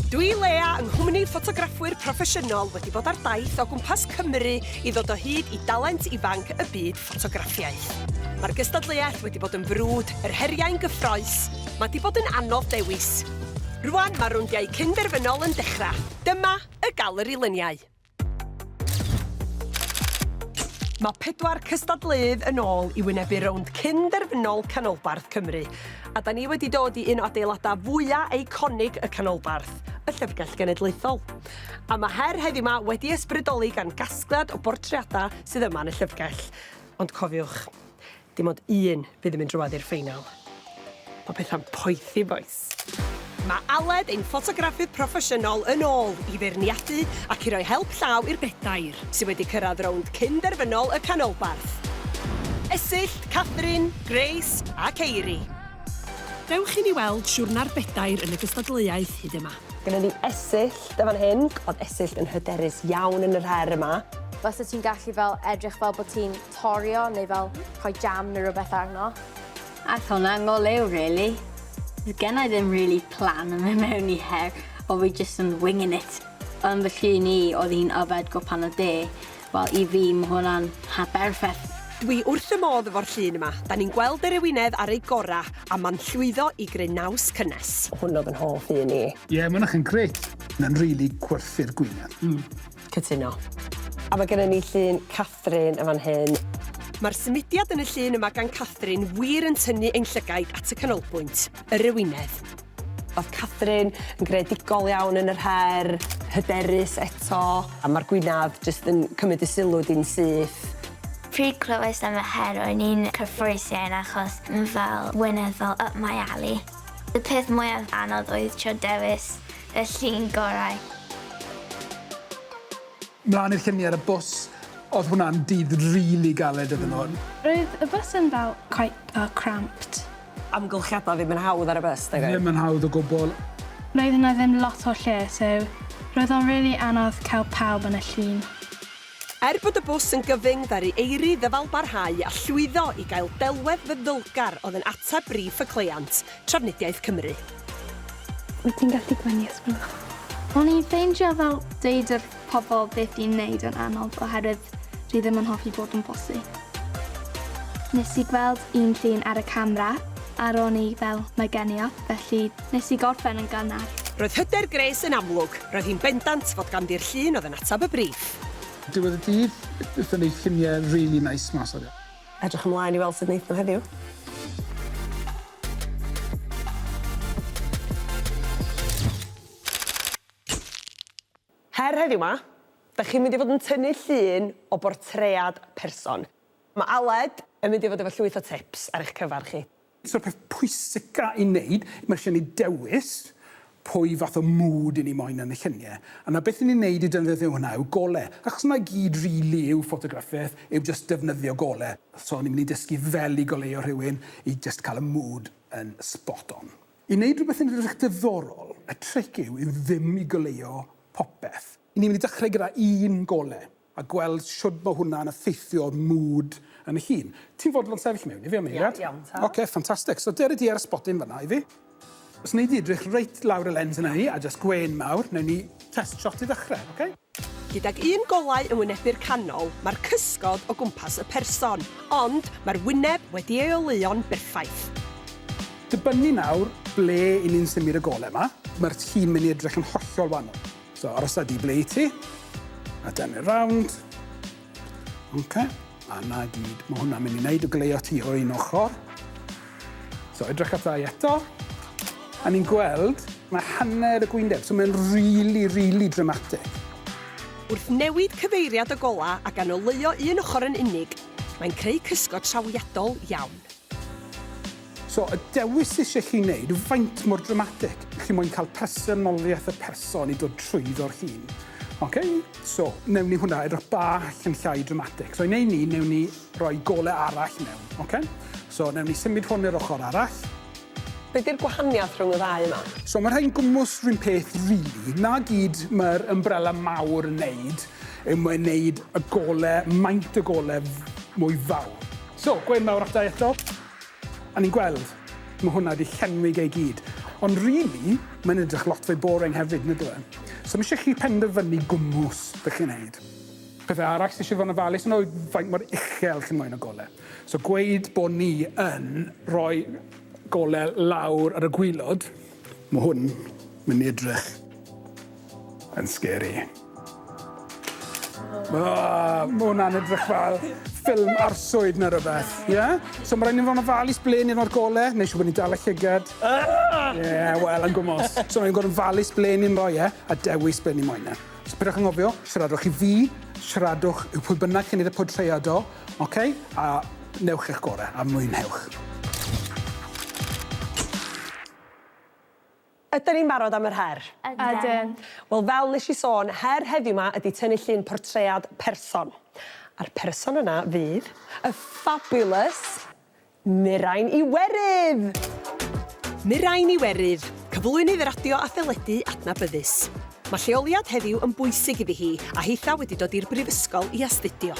Dwi, Lea, yng nghwmni ffotograffwyr proffesiynol wedi bod ar daith o gwmpas Cymru i ddod o hyd i dalent ifanc y byd ffotograffiaeth. Mae'r gystadleuaeth wedi bod yn frwd, yr heriau'n gyffrous, mae 'di bod yn anodd dewis. Rwan mae rowndiau cyn-derfynol yn dechrau. Dyma y Galeri Luniau. Mae pedwar cystadleuydd yn ôl i wynebu rownd cyn-derfynol Canolbarth Cymru, a da ni wedi dod i un o adeiladau fwya eiconig y Canolbarth, y Llyfrgell Genedlaethol. A mae her heddiw 'ma wedi ysbrydoli gan gasgliad o bortreadau sydd yma yn y llyfrgell. Ond cofiwch, Dim ond un fydd yn mynd drwadd i'r ffeinal. Mae pethau'n poethi, bois. Mae Aled, ein ffotograffydd proffesiynol, yn ôl i feirniadu ac i roi help llaw i'r bedair sydd wedi cyrraedd rownd cyn-derfynol y Canolbarth. Esyllt, Catherine, Grace a Ceiri. Dewch i ni weld siwrna'r bedair yn y gystadleuaeth hyd yma. Gynnon ni Esyllt yn fan hyn. Oedd Esyllt yn hyderus iawn yn yr her yma. Fysa ti'n gallu fel edrych fel bod ti'n torio neu fel rhoi jam neu rhywbeth arno. Aeth hwnna'n go lew really. Doedd genna i ddim really plan yn mynd mewn i her, o fi jyst yn winging it. Yn fy llun i, oedd hi'n yfed gwpan o de. Wel, i fi, ma' hwnna'n ha- berffeth. Dwi wrth fy modd efo'r llun yma. Da ni'n gweld yr ewinedd ar ei gora, a ma'n llwyddo i greu naws cynnes. Hwn oedd yn hoff un i. Ie, ma' hwnna yn grêt. Ma'n rili gwerthu'r gwinedd. Mm. Cytuno. A ma' gynnon ni llun Catherine yn fan hyn. Mae'r symudiad yn y llun yma gan Catherine wir yn tynnu ein llygaid at y canolbwynt, yr ewinedd. Oedd Catherine yn greadigol iawn yn yr her, hyderus eto, a mae'r gwinadd jyst yn cymryd y sylw di'n syth. Pryd clywais am y her o'n i'n cyffrous iawn achos ma' fel wyneb fel up my alley. Y peth mwyaf anodd oedd trio dewis y llun gorau. Mlaen i'r lluniau ar y bws, oedd hwnna'n dydd rili galed iddyn nhw. Roedd y bws yn fel quite fel cramped. Amgylchiadau ddim yn hawdd ar y bws nag oedd? Ddim yn hawdd o gwbl. Roedd yna ddim lot o lle so roedd o'n rili anodd cael pawb yn y llun. Er bod y bws yn gyfyng ddaru Eiry ddyfalbarhau a llwyddo i gael delwedd feddylgar oedd yn ateb briff y cleiant, Trafnidiaeth Cymru. Wyt ti'n gallu gwenu os gwelwch yn dda? O'n i'n ffeindio fel deud wrth pobl beth fi'n neud yn anodd oherwydd dwi ddim yn hoffi bod yn bossy. Nes i gweld un llun ar y camera a ro'n i fel mae gen i op felly nes i gorffen yn gynnar. Roedd hyder Grace yn amlwg, roedd hi'n bendant fod ganddi'r llun oedd yn ateb y briff. Diwedd y dydd, wnaethon ni lluniau rili neis mas o fe. Edrych ymlaen i weld sut wnaethon nhw heddiw. Her heddiw 'ma, 'dach chi'n mynd i fod yn tynnu llun o bortread person. Mae Aled yn mynd i fod efo llwyth o tips ar eich cyfar chi. So'r peth pwysica i neud, ma' isie ni dewis pwy fath o mood i ni moyn yn y llunie. A 'na beth i ni'n neud i defnyddio hwnna yw gole. Achos 'na i gyd rili yw ffotograffiaeth, yw jyst defnyddio gole. So ni'n mynd i dysgu fel i goleuo rhywun i jyst cael y mood yn spot on. I wneud rhywbeth yn edrych diddorol, y tric yw yw ddim i goleuo popeth. Ni'n mynd i dechrau gyda un gole a gweld shwd ma' hwnna'n effeithio mood yn y llun. Ti'n fodlon sefyll mewn i fi am eiliad? Ie, iawn ta. Ocê, ffantastig. So dere di ar y spotyn fan'na i fi. Os wnei di edrych reit lawr y lens yna i, a jyst gwên mawr, newn ni test shot i ddechrau, ocê? Gydag un golau yn wynebu'r canol, mae'r cysgod o gwmpas y person, ond mae'r wyneb wedi ei oleuo'n berffaith. Dibynnu nawr ble 'y ni'n symud y golau 'ma, mae'r llun mynd i edrych yn hollol wahanol. So arosa di ble i ti, a denu rownd. Oce, a 'na gyd ma' hwnna'n mynd i wneud, o goleuo ti o un ochr. So edrych ata i eto, a ni'n gweld mae hanner y gwyneb, so mae'n rili, rili dramatic. Wrth newid cyfeiriad y golau a gan oleuo un ochr yn unig, mae'n creu cysgod trawiadol iawn. So, y dewis eisiau chi wneud yw faint mor dramatic. Chi moyn cael personoliaeth y person i dod trwyddo'r llun. Ok, so, newn ni hwnna edrych bach yn llai dramatic. So, i wneud ni, newn ni roi golau arall mewn, ok? So, newn ni symud hwn i'r ochr arall. Be di'r gwahaniaeth rhwng y ddau yma? So, mae rhain gwmws rhywun peth, really. Na gyd mae'r umbrella mawr yn neud, yw mae'n neud y golau, maint y golau mwy fawr. So, gwen mawr ata i eto. A ni'n gweld, mae hwnna wedi llenwi ge i gyd. Ond really, mae'n edrych lot fwy boring hefyd, nid yw e? So mae eisiau chi penderfynu gwmws beth chi'n neud. Pethau arall sydd eisiau fod yn ofalus yn oedd faint mor uchel chi'n moyn y golau. So gweud bod ni yn rhoi golau lawr ar y gwylod, mae hwn mynd i edrych yn scary. Oh, mae hwnna'n edrych fel ffilm arswyd neu rhywbeth. Yeah? So mae rhaid ni fod yn ofalus ble ni'n rhoi'r golau, neu siŵr bod ni'n dal y llygad. Ie, yeah, wel, yn gwmws. So mae'n gorfod yn ofalus ble ni'n rhoi e, a dewis ble ni'n moyn e. So pidwch anghofio, siaradwch i fi, siaradwch i pwy bynnag chi'n neud y portread o, okay? A newch eich gorau, a mwynhewch. Ydyn ni'n barod am yr her? Ydyn. Wel, fel nes i sôn, her heddiw 'ma ydy tynnu llun portread person. A'r person yna fydd y fabulous Mirain Iwerydd! Mirain Iwerydd, cyflwynydd radio a theledu adnabyddus. Mae lleoliad heddiw yn bwysig iddi hi, a hitha wedi dod i'r brifysgol i astudio.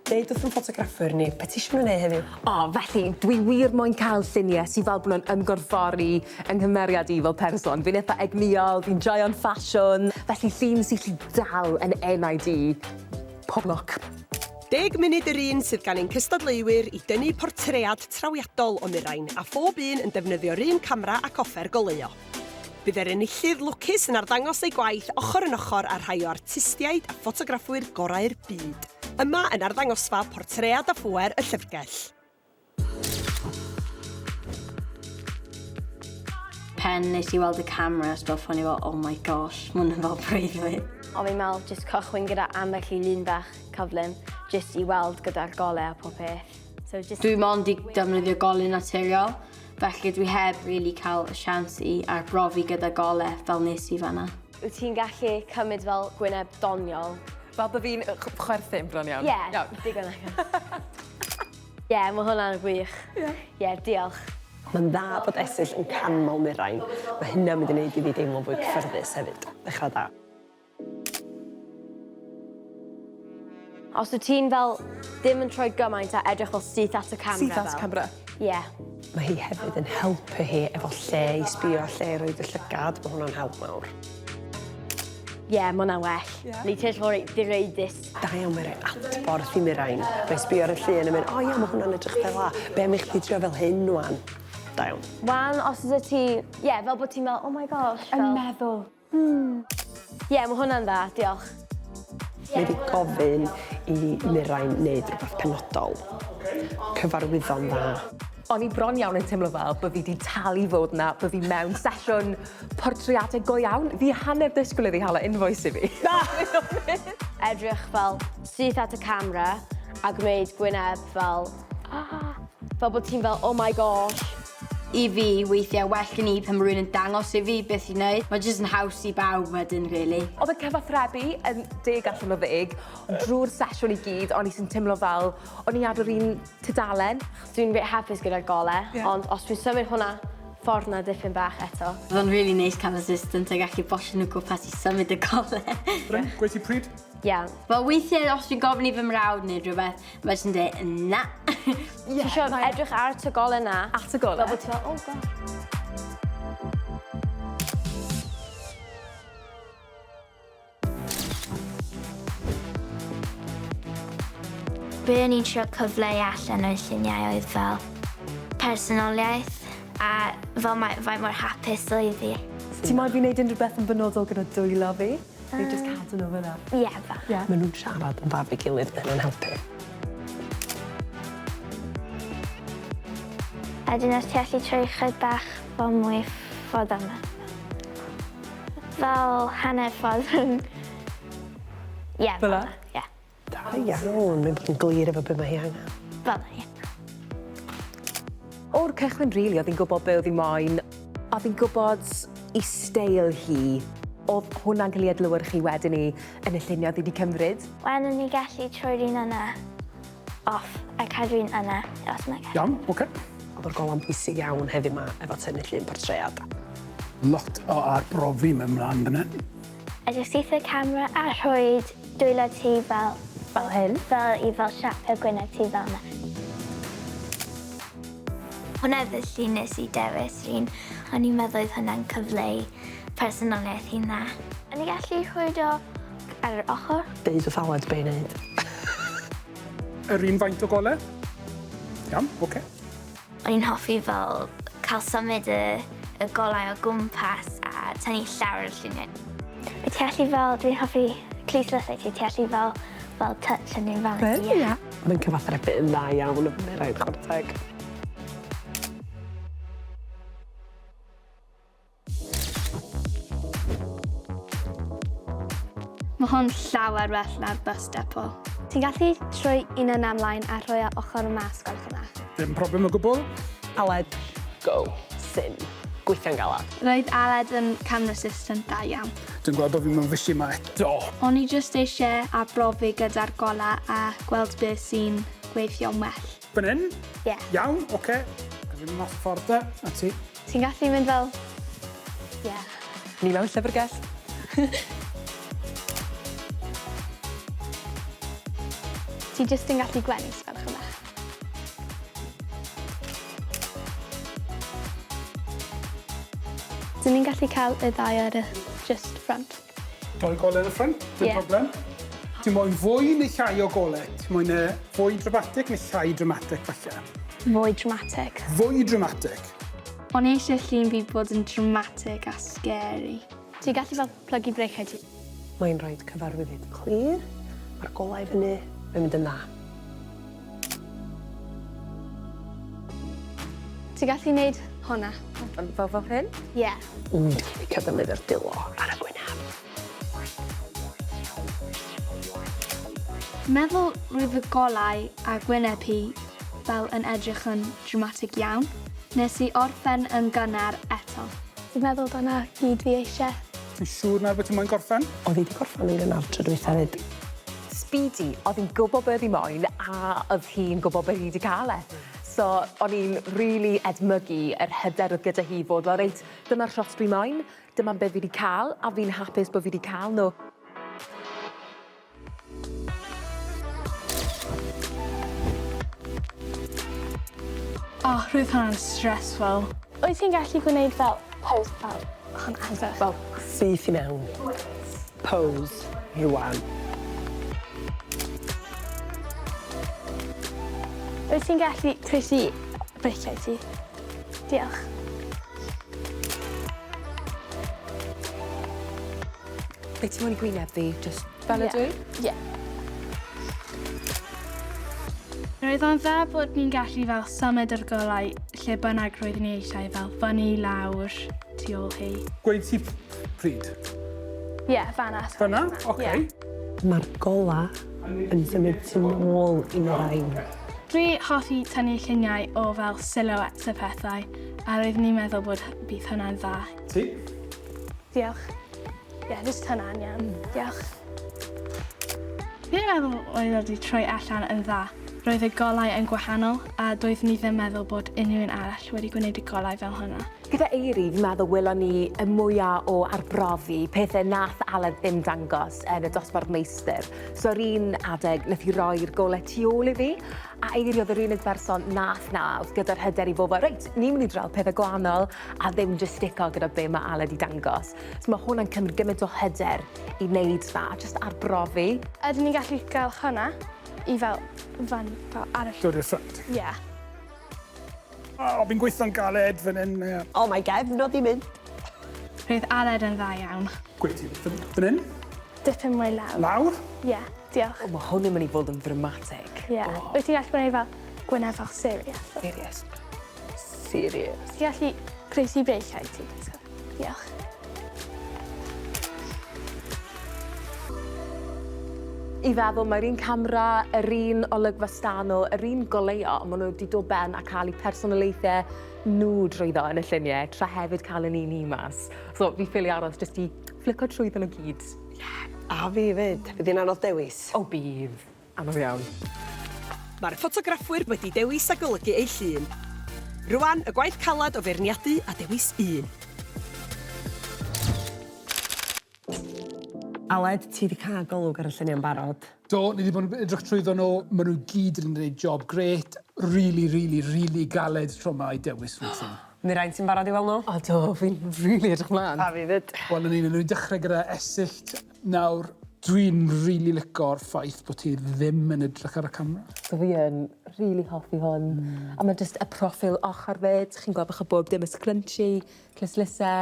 Deud wrth 'yn ffotograffwyr ni, be' ti isio nhw neu' heddiw? O, felly, dwi wir moyn cael lluniau sy fel bod nhw'n ymgorffori yng nghymeriad i fel person. Fi'n eitha egnïol, fi'n joio'n ffasiwn, felly llun sy'n gallu dal yn enaid i. Pob lwc. 10 munud yr un sydd gan ein cystadleuwyr i dynnu portread trawiadol o Mirain, a phob un yn defnyddio'r un camera ac offer goleuo. Bydd yr enillydd lwcus yn arddangos ei gwaith ochr yn ochr â rhai o artistiaid a ffotograffwyr gorau'r byd. Yma yn arddangosfa Portread a Phŵer y Llyfrgell. Pen nes i weld y camera a stwff, o'n i fel, oh my gosh, ma' hwn yn fel breuddwyd. O'n fi'n meddwl jyst cychwyn gyda ambell i lun bach cyflym, jyst i weld gyda'r golau a pob peth. So jyst... Dwi mond 'di defnyddio golau naturiol, felly dwi heb really cael y siawns i arbrofi gyda golau fel nes i fan'na. Wyt ti'n gallu cymryd fel gwyneb doniol? Fel bod fi'n chwerthin bron iawn? Ie, yeah, digon agos. Ie, yeah, mae hwnna'n wych. Ie. Yeah. Ie, yeah, diolch. Mae'n dda bod Esyll yn canmol Mirain. Mae hynna'n mynd i wneud i fi deimlo'n fwy cyffyrddus hefyd. Ddechrau da. Os wyt ti'n fel ddim yn troi gymaint a edrych fel syth at y camera. Syth at y camera. Ie. Yeah. Mae hi hefyd yn helpu hi efo lle i sbio a lle i roid y llygad. Mae hwnna'n help mawr. Ie, yeah, mae hwnna'n well. Yeah. Ni teimlo reit direidus. Da iawn, mae'n rhoi adborth i Mirain. Mae'n sbio ar y llun a mynd, o ia, mae hwnna'n edrych fel la. Be am i chdi trio fel hyn wan? Da iawn. Wan, os ydy ti, ie, yeah, fel bod ti'n fel, oh my gosh. Fel... Yn meddwl. Ie, yeah, mae hwnna'n dda, diolch. Mae wedi gofyn i Mirain wneud rhywbeth penodol. Cyfarwyddo'n dda. O'n i bron iawn yn teimlo fel bod fi 'di talu fod 'na, bod fi mewn sesiwn portreadau go iawn. Fi hanner disgwyl iddi hala invoice i fi. Na! Edrych fel syth at y camera a gwneud gwyneb fel ah, fel bod ti'n fel oh my gosh. I fi, weithiau, well gen i pan ma' rhywun yn dangos i fi beth i wneud. Mae jyst yn haws i bawb wedyn, really. Oedd y cyfathrebu yn deg allan o ddeg drwy'r sesiwn i gyd, o'n i sy'n teimlo fel o'n i ar yr un tudalen. Dwi'n reit hapus gyda'r gole, yeah. Ond os dwi'n symud hwnna ffordd na dipyn bach eto. Oedd o'n really neis cael assistant a gallu bosio nhw gwmpas i symud y gole. Bryn, gweud ti pryd? Iawn. Wel, weithiau os dwi'n gofyn i fy mrawd neu rhywbeth, mae jyst yn dweud, na. Ti isio edrych ar y gole na. At y gole? Fel bod ti fel, oh gosh. Be o'n i'n trio cyfleu allan o'r lluniau oedd fel personoliaeth a fel mae, faint mor hapus oedd hi. Ti moyn fi wneud unrhyw beth yn benodol gyda dwylo fi? Neu jyst cadw nhw fyna? Ie, fel. Ie. Maen nhw'n siarad yn dda efo'i gilydd, mae hynna'n helpu. A dyn os ti allu troi chydig bach fel mwy ffordd yma. Fel hanner ffordd rhwng... Ie, Fel 'a? Ie. Da iawn, mae'n bod yn glir efo be mae hi angen. Fel 'na, ie. O'r cychwyn rili, oedd hi'n gwybod be oedd hi moyn. Oedd hi'n gwybod i steil hi. Oedd hwnna'n cael ei adlewyrchu wedyn ni yn y lluniau oedd hi wedi cymryd. Wen o'n i gallu troi'r un yna off a cadw un yna, os mae gallu. Iawn, oce. Oedd o'r gola'n bwysig iawn heddiw 'ma efo tynnu llun portread. Lot o arbrofi mewn mlaen fan hyn. Edrych syth y camera a rhoid dwylo ti fel... Fel hyn? Fel i fel siapio gwyneb ti fel 'na. Hwnna oedd y llun nes i dewis, un. O'n i'n meddwl oedd hwnna'n cyfleu personoliaeth hi'n dda. O'n i'n gallu rhwydo ar yr ochr. Deud wrth Aled be i neud. Yr un faint o gole? Iawn, oce. O'n i'n hoffi fel cael symud y, y golau o gwmpas a tynnu llawer o'r lluniau. Wyt ti allu fel, dwi'n hoffi clustdlysau ti, ti allu fel, fel touch yn un fel. Ie. Mae'n cyfathrebu yn dda iawn efo Meraid, chwarae teg. Mae hon llawer well na'r bus depot. Ti'n gallu troi un yna ymlaen a rhoi e ochr yma, os gwelwch yn dda. Ddim problem o gwbl. Aled, go, sin. Gweithio'n galad. Roedd Aled yn camera assistant da iawn. Dwi'n gweld bod fi mewn fysi yma eto. O'n i jyst eisiau arbrofi gyda'r golau a gweld beth sy'n gweithio'n well. Fan hyn? Ie. Yeah. Iawn, oce. Okay. Fi'n mynd mas y ffordd de, a ti. Ti'n gallu mynd fel... Ie. Yeah. Ni mewn llyfrgell. Ti jyst yn gallu gwenu, sgwelwch yn dda. Dyn ni'n gallu cael y ddau ar y just front. Doi golau yn y ffrynt, dim yeah. problem. Ti moyn fwy neu llai o golau? Ti moyn e fwy dramatic neu llai dramatic falle? Fwy dramatic. Fwy dramatic. O'n i eisiau llun fi bod yn dramatic a scary. Ti'n gallu fel plygu breichiau ti? Mae'n rhoi cyfarwyddyd clir, mae'r golau i fyny, mae'n mynd yn dda. Ti'n gallu neud hwnna? Fel fel hyn? Ie. Yeah. Ww, dwi'n licio defnyddio'r dwylo ar y gwyneb. Meddwl roedd y golau a gwyneb hi fel yn edrych yn dramatig iawn. Nes i orffen yn gynnar eto. Fi'n meddwl dyna gyd fi eisiau. Ti'n siŵr na beth ti'n moyn gorffen? Oedd hi wedi gorffen yn gynnar tro dwytha 'fyd. Speedy, oedd hi'n gwybod be oedd hi moyn a oedd hi'n gwybod be hi wedi cael e. So o'n i'n rili edmygu yr hyder oedd gyda hi fod fel reit, dyma'r shot dwi moyn, dyma be fi 'di cael a fi'n hapus bod fi 'di cael nhw. O, oh, roedd hwnna'n stressful. Wyt ti'n gallu gwneud fel pose fel hwnna hefyd? Fel syth i mewn. Pose rwan. Wyt ti'n gallu croesi breichiau ti? Diolch. Be ti moyn i gwyneb fi? Just fel ydw i? Ie. Roedd o'n dda bod ni'n gallu fel symud yr golau lle bynnag roeddwn ni eisiau, fel fyny, lawr, tu ôl hi. Gweud ti pryd? Ie, yeah, fan'na. Fan'na? Oce. Ie. Mae'r gola yn symud tu nôl i Lorraine. Dwi hoffi tynnu lluniau o fel silhouettes a pethau, a roeddwn i'n meddwl bod bydd hwnna'n dda. Ti? Diolch. Ie, yeah, jyst hwnna'n iawn. Diolch. Fi'n meddwl oedd wedi troi allan yn dda. Roedd y golau yn gwahanol a doeddwn i ddim meddwl bod unrhyw un arall wedi gwneud y golau fel hwnna. Gyda Eiri, fi'n meddwl welon ni y mwyaf o arbrofi, pethau nath Aled ddim dangos yn y dosbarth meistr. So ar un adeg, nath hi roi'r golau tu ôl i fi, a Eiri oedd yr unig berson nath na, oedd gyda'r hyder i fod fel, reit, ni'n mynd i drial pethau gwahanol, a ddim jyst stico gyda be mae Aled i dangos. So mae hwnna'n cymryd gymaint o hyder i wneud na, jyst arbrofi. Ydyn ni'n gallu gael hwnna i fel fan, fel ar y... Dod i'r ffrynt? Ie. Yeah. O, fi'n gweithio'n galed fan hyn. Yeah. O, mae gefn o di mynd. Roedd Aled yn dda iawn. Gweud ti, fan hyn? Dipyn mwy lawr. Lawr? Ie, yeah, diolch. O, mae hwn yn mynd i fod yn ddramatig. Ie. Yeah. Oh. Wyt ti'n gallu gwneud fel gwyneb fel serious? Serious. Serious. Ti'n gallu croesi breichiau ti? Diolch. I feddwl mae'r un camera, yr un olygfa stanol, yr un goleuo, ond maen nhw wedi dod ben a cael eu personoliaethau nhw drwyddo yn y lluniau, tra hefyd cael yn un i mas. So fi ffili aros jyst i flico trwyddo nhw gyd. Ie, a fi 'fyd. Bydd hi'n anodd dewis. O, bydd. Anodd iawn. Mae'r ffotograffwyr wedi dewis a golygu eu llun. Rwan, y gwaith calad o feirniadu a dewis un. Aled, ti 'di cael golwg ar y lluniau'n barod. Do, ni 'di bod yn edrych trwyddo nhw. Maen nhw gyd yn gwneud job grêt. Rili, rili, rili galed tro 'ma i dewis rhwng llun. Mirain, ti'n barod i weld nhw? Odw, fi'n rili edrych mlan. A fi 'fyd. Wel, yn un, ni'n dechrau gyda Esyllt nawr. Dwi'n rili lico'r ffaith bod ti ddim yn edrych ar y camera. So fi yn rili hoffi hwn. A ma' jyst y proffil ochor 'fyd, chi'n gweld bach o bob dim, y scrunchie, clustlyse.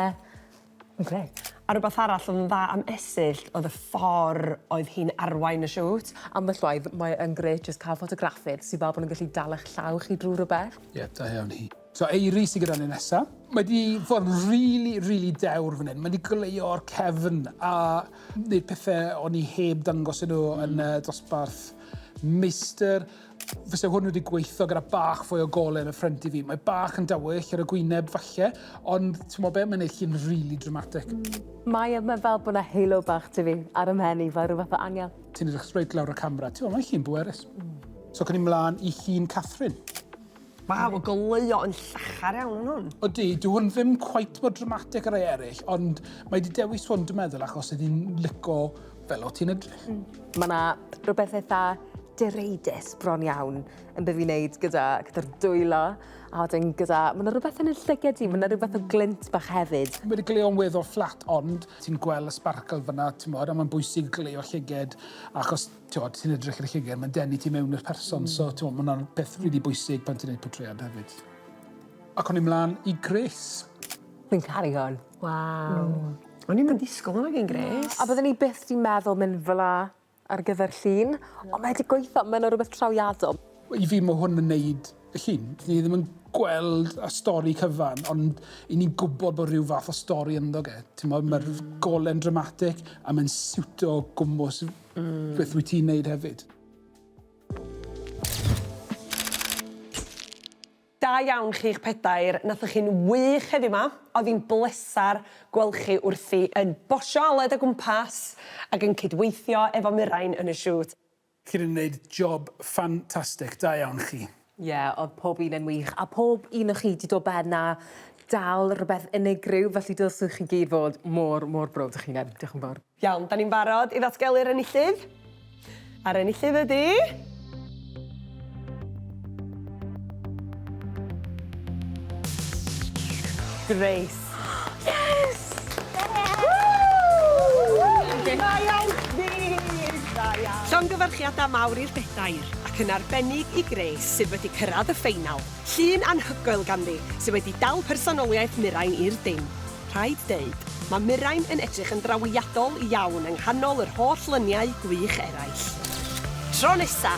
Mae'n grêt. A rwbath arall o'dd yn dda am Esyllt o'dd y ffor oedd hi'n arwain y shoot. Ambell waith mae yn grêt jyst ca'l ffotograffydd sy fel bo' nw'n gallu dal 'ych llaw chi drw rwbeth. Ie, da iawn hi. So Eiry sy gyda ni nesa. Mae 'di fod yn rili, rili dewr fan 'yn. Mae 'di goleuo'r cefn a neud pethe o'n i heb dangos i nhw yn y dosbarth meistr. Fyse hwn wedi gweithio gyda bach fwy o gole yn y ffrynt i fi. Mae bach yn dywyll ar y gwyneb falle, ond ti'n gwybod be, mae'n neud llun rili dramatic. Mae e, mae fel bod 'na halo bach 'da fi ar 'y mhen i, fel rhyw fath o angel. Ti'n edrych reit lawr y camera, ti'n gwybod, mae'n llun bwerus. So cawn ni mlaen i llun Catherine. Waw, y goleuo yn llachar iawn yn hwn. Odi, dyw hwn ddim cweit mor dramatic â rhai eraill, ond mae 'di dewis hwn, dwi'n meddwl, achos oedd hi'n lico fel o ti'n edrych. Mae 'na rywbeth eitha direidus bron iawn yn be fi'n neud gyda gyda'r dwylo a wedyn gyda... Ma' 'na rywbeth yn 'yn llyged i, ma' 'na rhyw fath o glint bach hefyd. Mae 'di goleuo'n weddol fflat ond ti'n gweld y sparkle fan'na t'mod a mae'n bwysig goleuo llyged achos t'mod ti'n edrych ar y llyged mae'n denu ti mewn i'r person mm. so t'mod ma' wnna'n peth rili bwysig pan ti'n neud portread hefyd. Ac o'n i mlan i Grace. Fi'n caru hwn. Waw. O'n i'm yn disgwl hwnna gin Grace. A byddwn i byth 'di meddwl mynd fel 'a ar gyfer llun, ond mae 'di gweitho, ma' 'na rwbeth trawiadol. I fi ma' hwn yn neud y llun. Ni ddim yn gweld y stori cyfan, ond 'yn ni'n gwybod bod rhyw fath o stori ynddo ge. T'mod, ma'r gole'n dramatic a mae'n siwto gwmws beth wyt ti'n neud hefyd. Da iawn chi'ch pedair, nathoch chi'n wych heddiw 'ma, oedd hi'n blesar gweld chi wrthi yn bosio Aled o gwmpas ac yn cydweithio efo Mirain yn y shoot. Chi 'di neud job ffantastic, da iawn chi. Ie, oedd pob un yn wych, a pob un o chi 'di dod ben a dal rhywbeth unigryw, felly dylswch chi gyd fod mor, mor browd o'ch hunain. Diolch yn fawr. Iawn, da ni'n barod i ddatgelu'r enillydd? A'r enillydd ydy... Grace. Yes! Da iawn chdi! Da iawn. Llongyfarchiadau mawr i'r bedair, ac yn arbennig i Grace sydd wedi cyrraedd y ffeinal. Llun anhygoel ganddi, sydd wedi dal personoliaeth Mirain i'r dim. Rhaid deud, mae Mirain yn edrych yn drawiadol iawn yng nghanol yr holl lyniau gwych eraill. Tro nesa!